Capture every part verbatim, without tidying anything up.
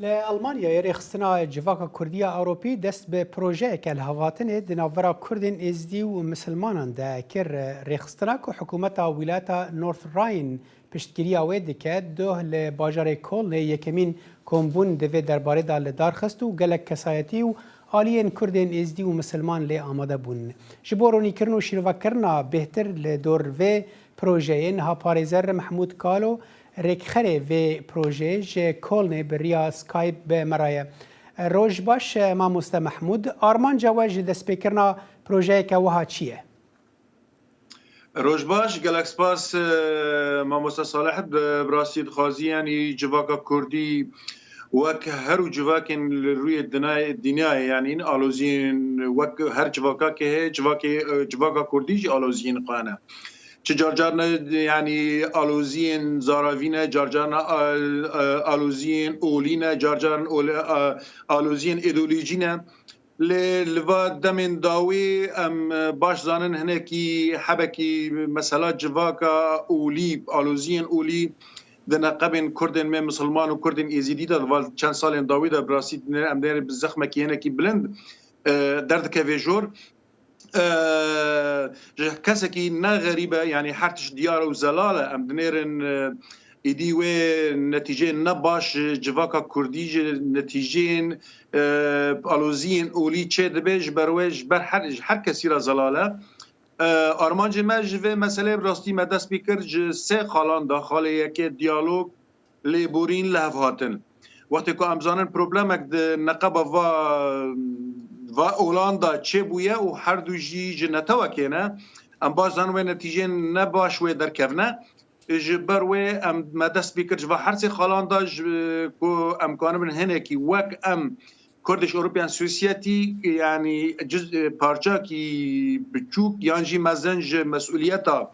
Li Almanyayê rêxistina civaka Kurdî ya Ewropî dest bi projeyeke lihevhatinê di navbera Kurdên Êzidî û Misilmanan de kir. Rêxistina ku hikûmeta wîlayeta North Rhine piştgiriya wê dike, doh li bajarê Kolnê yekemîn kombûn di vê derbarê de li dar xist û gelek kesayetî û aliyên Kurdên Êzidî û Misilman lê amade bûn. Ji bo ronîkirin û şîrovekirina bêhtir li dor vê projeyê niha parêzer Mehmûd Kalo, rêkxerê vê projeyê ji Kolnê bi riya Skype bi me re ye. Roj baş, mamoste Mehmûd. Armanca we ji destpêkirina projeyeke wiha çi ye? Roj baş, gelek spas, e, mamoste Salih. Bi, bi rastî dixwazî, yanî civaka Kurdî wek her û civakên li rûyê dinay-, dinyayê, yanî aloziyên wek her civaka ke heye, civakê, e, civaka Kurdî jî aloziyên xwe ne. Çi carcar ne, yanî aloziyên zaravî ne, carcar ne al-, e, aloziyên olî ne, carcar ne ole-, a-, aloziyên îdeolojî ne. Lê li va demên dawî em, e, baş zanin hinekî hebekî mesela civaka olî, aloziyên olî di neqebên Kurdên me Misilman û Kurdên Êzîdî de di va çend salên dawî de bi rastî dinê-, em dinêrin bi zexmekî hinekî bilind, e, derdikeve jor. E, ji kesekî ne xerîb e, yanî her tişt diyar e û zelal e. Em dinêrin, e, êdî wê netîceyên ne baş ji civaka Kurdî, ji netîceyên, e, aloziyên olî çê dibe, ji ber wê, ji ber her, ji her kesî re zelal e. E, armancê me ji vê meseleyê bi rastî me dest pê kir ji sê xalan de, xalê yekê diyalog, lêborîn, lihevhatin. Wextê ku em zanin problemek di neqeba va, va olan de çêbûye û her du jî ji netewekê ne, em baş zanin wê netîceyên ne baş wê derkevne. Ji ber wê em, me dest pê kir ji va her sê xalan de ji, ku em kanibin hinekî wek em Kurdish European Society, yanî ciz-, parçakî biçûk yan jî mezin ji mesûliyeta,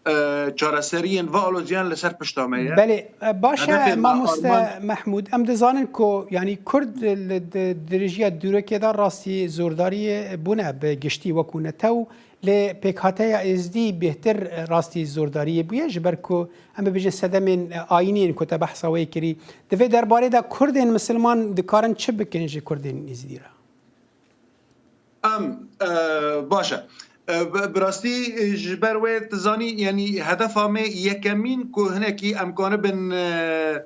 e, çareseriyên va aloziyan li ser pişta me ye. Belê, e, baş e, Hedefê me, mamoste armanc- Mehmûd, em dizanin ku, yanî Kurd li di-, dirêjiya dûrekê de rastî zordariyê bûne bi giştî wekû netew, lê pêkhateya Êzdî bêhtir, e, rastî zordariyê bûye, ji ber ku em bibêjin sedemên, e, ayînî yên ku te behsa wê kirî. Di vê derbarê de Kurdên misilman dikarin çi bikin ji Kurdên Êzdî re? Em, e, baş e. E, bi, bi rastî, e, ji ber wê tu zanî, yanî hedefa me yekemîn ku hinekî em kanibin, e,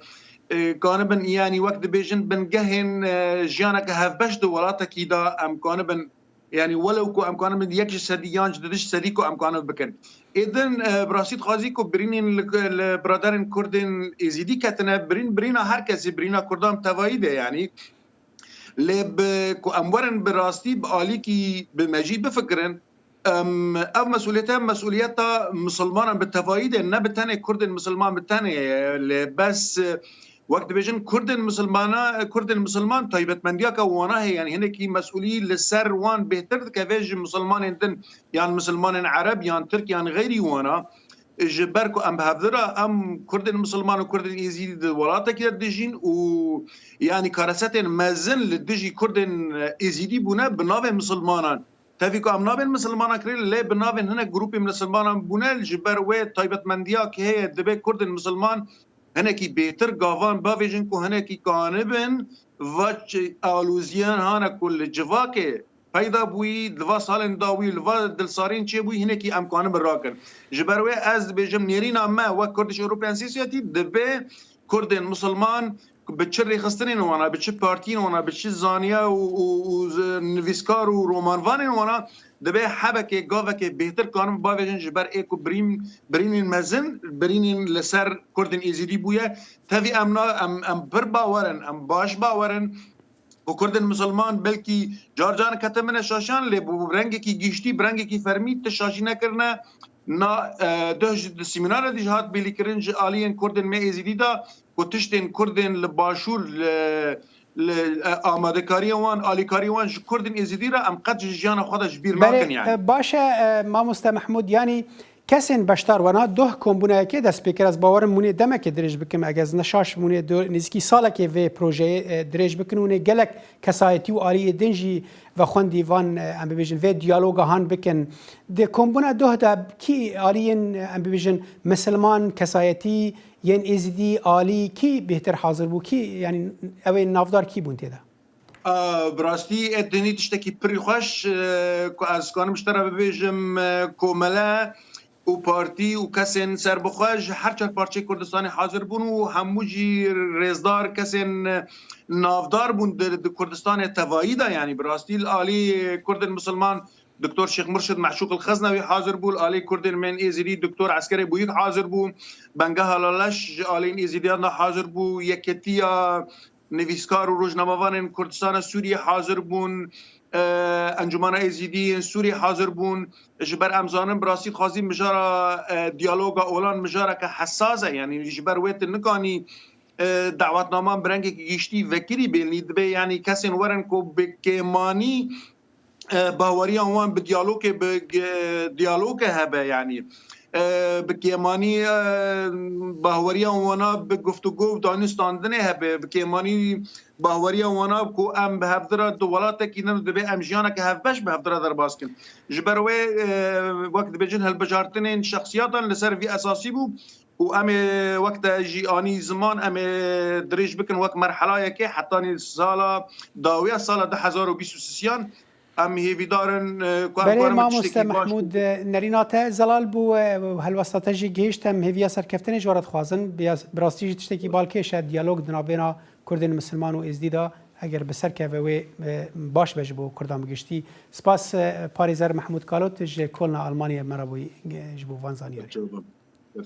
e, kanibin, yanî wek dibêjin bingehên, e, jiyaneke hevbeş di welatekî de em kanibin, yanî welew ku em kanibin yek ji sedî yan ji du ji sedî ku em kanibin bikin. Êdin, e, bi rastî dixwazî ku birînên li, li biraderên Kurdên Êzîdî ketine, birîn, birîna her kesî, birîna Kurdan tevayî de, yanî. Lê bi, ku em werin bi rastî, bi alîkî, bi mejî bifikirin, em, ev mesûliyete, mesûliyeta misilmanan bi tevayî de, ne bi tenê Kurdên misilman bi tenê ye. Lê bes, e, wek dibêjin, Kurdên misilmana, Kurdên misilman taybetmendiyeke wana heye, yanî hinekî mesûlî li ser wan bêhtir dikeve ji misilmanên din, yan misilmanên Ereb, yan Tirk, yan xeyrî wana. Ji ber ku em bi hevdira, em Kurdên misilman û Kurdên Êzîdî di welatekî de dijîn û yanî karesetên mezin li dijî Kurdên Êzîdî bûne bi navê misilmanan. Tevî ku em navên misilmanan kirî, lê bi navên hinek grûpên misilmanan bûne, ji ber wê taybetmendiya ku heye, dibe Kurdên misilman hinekî bêhtir gavan bavêjin ku hinekî kanibin va ç-, alûziyan hane ku li civakê peyda bûyî, di va salên dawî, li va dilsarên çêbûyî, hinekî em kanibin rakin. Ji ber wê ez dibêjim, nêrîna me wek Kurdish European Society dibe Kurdên misilman bi çi rêxistinên wana, bi çi partiyên wana, bi çi zaniya û, û, û z-, nivîskar û romanvanên wana, dibe hebekê, gavekê bêhtir kanin bavêjin ji ber ê ku birîn-, birînên mezin, birînên li ser Kurdên Êzîdî bûye. Tevî em na-, em, em pir bawer in, em baş bawer in. Ku Kurdên misilman belkî car car ketimine şaşiyan, lê bi rengekî giştî, bi rengekî fermî ti şaşî nekirine. Na, e, duh ji di semînara dî jî hat bêlîkirin ji aliyên Kurdên me Êzîdî de, ku tiştên Kurdên li Başûr, li, li, e, amadekariya wan, alîkariya wan ji Kurdên Êzîdî re em qet ji jiyana xwe de ji bîr nakin yani. Belê, e, baş e, e, mamoste Mehmûd, yanî Kesên beşdar wena doh kombûna yekê dest pê kir. Ez bawerim hûnê demekê dirêj bikim. Eger ez ne şaş bim, hûnê do-, nêzîkî salekê vê projeyê, e, dirêj bikin. Hûnê gelek kesayetî û aliyê din jî vexwendî van, e, em bibêjin, vê diyaloga han bikin. Di kombûna doh de kî aliyên, e, em bibêjin, misilman, kesayetî, yên êzidî, alî kî bêhtir hazir bû? Kî, yanî ew ê navdar kî bûn tê de? A, bi rastî, e, dinî tiştekî pirî xweş, e, ku ez kanim ji te re bibêjim, e, komele û partî û kesên serbixwe ji her çar parçeyê Kurdistanê hazir bûn û hemû jî rêzdar, kesên, e, navdar bûn di, di Kurdistanê tevayî de. Yanî bi rastî li alî Kurdên Misilman Doktor Şêx Murşid Meşûq el Xeznewî hazir bû, li alî Kurdên bên Êzidî Doktor Eskerê Bûyik hazir bû, Bengeha Laleş ji alî Êzidiyan de hazir bû, Yeketiya Nivîskar û Rojnamevanên Kurdistana Sûriyê hazir bûn, e, Encûmena Êzidî yên Sûriyê hazir bûn. Ji ber em zanin, bi rastî dixwazî mijara, e, diyaloga olan mijareke hesas e, yanî ji ber wê tu nikanî, e, dawetnaman bi rengekî giştî vekirî bênî, dibê, yanî kesên werin ku bi kêmanî, e, bahweriyan wan bi diyalogê, bi ge-, diyalogê hebe, yanî, e, bi kêmanî, e, bahweriyan wana bi guftûgo û danûstandinê hebe, bi kêmanî bahweriyan wana ku em bi hevdira di welatekî din dibê em jiyaneke hevbeş bi hevdira derbas kin. Ji ber wê, e, wek dibêjin, hilbijartinên şexsiyatan li ser vî esasî bû û em ê wek te jî anî ziman, em ê dirêj bikin wek merhelayekê hetanî sala dawiya, sala du hezar û bîst û sêyan. Em hêvîdar in, e, ku em Belê, karin bi mamoste tiştekî baş Mehmûd, bikin. E, nerîna te zelal bû, e, helwesta te jî gihişt, em hêviya serkeftinê ji we re dixwazin. Bi ya-, bi rastî jî tiştekî balkêş e, diyalog di navbêna Kurdên Misilman û Êzdî de, eger bi ser keve wê, e, baş be ji bo Kurdan bi giştî. Spas, e, parêzer Mehmûd Kalot ji Kolna Almanyayê me re bûyî, e, ji bo van zaniyarî.